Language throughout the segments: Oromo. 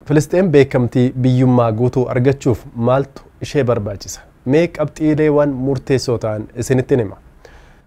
Filisxeem beekamtii biyyummaa guutuu argachuuf maaltu ishee barbaachisa? Mee qabxiileewwan murteessoo ta'an isinitti hima.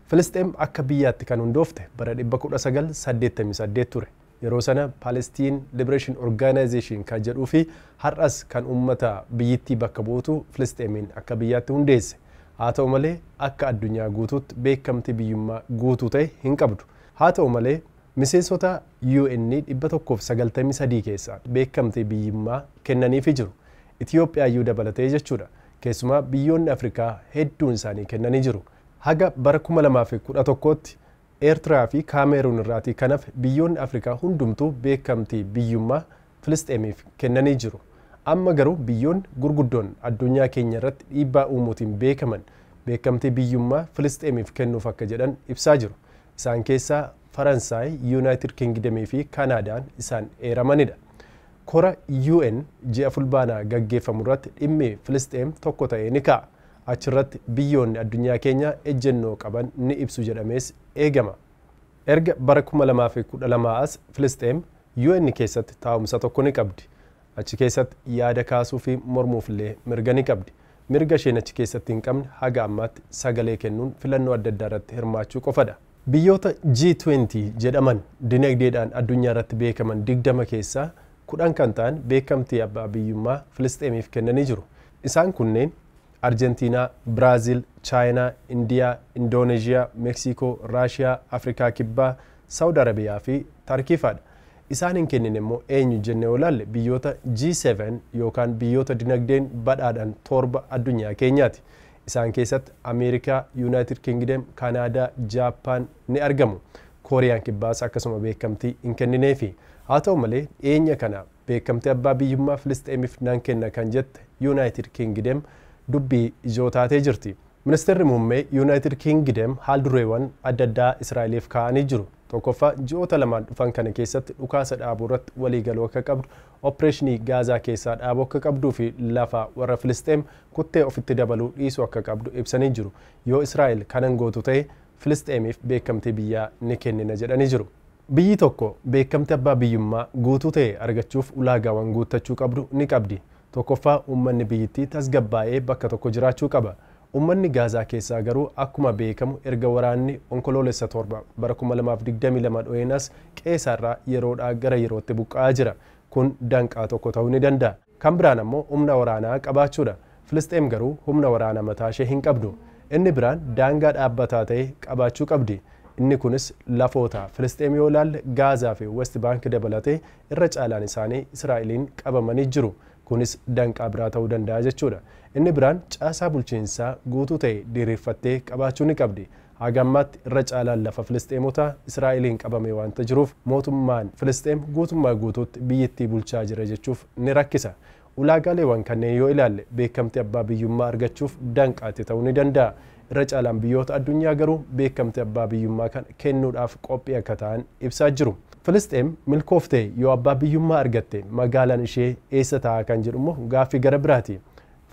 Filisxeem akka biyyaatti kan hundoofte bara 1988 ture. Yeroo sana Palestine Liberation Organization kan jedhuu fi har'as kan uummata biyyittii bakka buutu Filisxeemiin akka biyyaatti hundeesse. Haa ta'u malee, akka addunyaa guutuutti beekamtii biyyummaa guutuu ta'e hin qabdu. Haa ta'u malee, miseensota UN 193 keessaa beekamtii biyyummaa kennaniifi jiru. Itiyoophiyaayyuu dabalatee jechuudha. Keessumaa biyyoonni Afrikaa hedduun isaanii kennanii jiru. Haga bara 2011tti Eertiraa fi Kaameruun irraatii kanaaf biyyoonni Afrikaa hundumtuu beekamtii biyyummaa Filisxeemiif kennanii jiru. Amma garuu biyyoonni gurguddoon addunyaa keenya irratti dhiibbaa uumuutiin beekaman beekamtii biyyummaa Filisxeemiif kennuuf akka jedhan ibsaa jiru. Isaan keessaa Faransaay, Yuunaayitid Kingdemii fi Kaanaadaan isaan eeramanidha. Kora UN ji'a Fulbaanaa gaggeeffamu irratti dhimmi Filisxeem tokko ta'ee ni ka'a. Achirratti biyyoonni addunyaa keenyaa ejjennoo qaban ni ibsu jedhamees eegama. Erga bara 2012 as Filisxeem UN keessatti taa'umsa tokko ni qabdi. Achi keessatti yaada kaasuu fi mormuuf illee mirga ni qabdi. Mirga isheen achi keessatti hin qabne haga ammaatti sagalee kennuun filannoo adda addaa irratti hirmaachuu qofadha. Biyyoota G20 jedhaman dinagdeedhaan addunyaa irratti beekaman 20 keessaa 10 kan ta'an beekamtii abbaa biyyummaa Filisxeemiif kennanii jiru. Isaan kunneen Arjentiinaa, Biraazil, Chaayinaa, Indiyaa, Indooneeziyaa, Meeksikoo, Raashiyaa, Afrikaa Kibbaa, Saawud Arabiyaa fi Tarkiifaadha. Isaan hin kennine immoo eenyu jennee olaalle, biyyoota G7 yookaan biyyoota dinagdeen badhaadhan 7 addunyaa keenyaati. Isaan keessatti Ameerikaa, Yuunaayitid Kingdem, Kanaadaa, Jaappaan ni argamu. Kooriyaan Kibbaas akkasuma beekamtii hin kennineefi. Haa ta'u malee, dhiyeenya kana beekamtii abbaa biyyummaa Filisxeemiif nan kenna kan jette Yuunaayitid Kingdem dubbii ijoo taatee jirti. Ministeerri muummee Yuunaayitid Kingdem haal dureewwan adda addaa Israa'eliif kaa'anii jiru. Tokkoffaa, ji'oota 2 dhufan kana keessatti dhukaasa dhaabuu irratti waliigaluu akka qabdu, opereeshinii Gaazaa keessaa dhaabuu akka qabduu fi lafa warra Filisxeem kuttee ofitti dabaluu dhiisuu akka qabdu ibsanii jiru. Yoo Israa'el kanan gootu ta'e, Filisxeemiif beekamtii biyyaa ni kennina jedhanii jiru. Biyyi tokko beekamtii abbaa biyyummaa guutuu ta'e argachuuf ulaagaawwan guuttachuu qabdu ni qabdi. Tokkoffaa, uummanni biyyittii tasgabbaa'ee bakka tokko jiraachuu qaba. Uummanni Gaazaa keessaa garuu akkuma beekamu erga waraanni Onkoloolessa 7 bara 2022 dho'eenas qe'eesaarraa yeroodhaa gara yerootti buqqa'aa jira. Kun danqaa tokko ta'uu ni danda'a. Kan biraan ammoo humna waraanaa qabaachuudha. Filisxeem garuu humna waraanaa mataa ishee hin qabdu. Inni biraan daangaa dhaabbataa ta'e qabaachuu qabdi. Inni kunis lafoota Filisxeem yoo ilaalle, Gaazaa fi West Baank dabalatee irra caalaan isaanii Israa'eliin qabamanii jiru. Kunis danqaa biraa ta'uu danda'a jechuudha. Inni biraan caasaa bulchiinsaa guutuu ta'e diriirfattee qabaachuu ni qabdi. Haga ammaatti irra caalaan lafa Filisxeemotaa Israa'eliin qabame waanta jiruuf, mootummaan Filisxeem guutummaa guutuutti biyyattii bulchaa jira jechuuf ni rakkisa. Ulaagaaleewwan kanneen yoo ilaalle, beekamtii abbaa biyyummaa argachuuf danqaatti ta'uu ni danda'a. Irra caalaan biyyoota addunyaa garuu beekamtii abbaa biyyummaa kana kennuudhaaf qophii akka ta'an ibsaa jiru. Filisxeem milkooftee yoo abbaa biyyummaa argatte magaalaan ishee eessa ta'a kan jedhu immoo gaaffii gara biraati.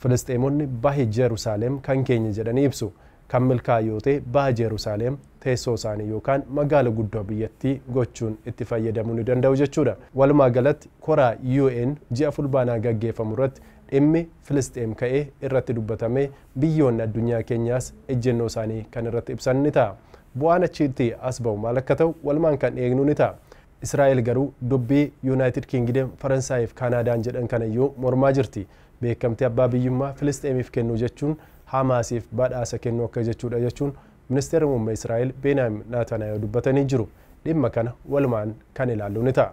Filisxeemonni bahi Jerusaaleem kan keenya jedhanii ibsu. Kan milkaa'u yoo ta'e, baha Jerusaaleem teessoo isaanii yookaan magaala guddoo biyyattii gochuun itti fayyadamuu ni danda'u jechuudha. Walumaa galatti, koraa UN ji'a Fulbaanaa gaggeeffamu irratti dhimmi Filisxeem ka'ee irratti dubbatamee biyyoonni addunyaa keenyaas ejjennoo isaanii kan irratti ibsan ni ta'a. Bu'aan achitti as ba'u maal akka ta'u walumaan kan eegnu ni ta'a. Israa'el garuu dubbii Yuunaayitid Kingdem, Faransaayii fi Kaanaadaan jedhan kanayyuu mormaa jirti. Beekamtii abbaa biyyummaa Filisxeemiif kennuu jechuun Hamaasiif badhaasa kennuu akka jechuudha jechuun ministeerri muummee Israa'el Beenyaam Naataaniyaahu dubbatanii jiru. Dhimma kana walumaan kan ilaallu ni ta'a.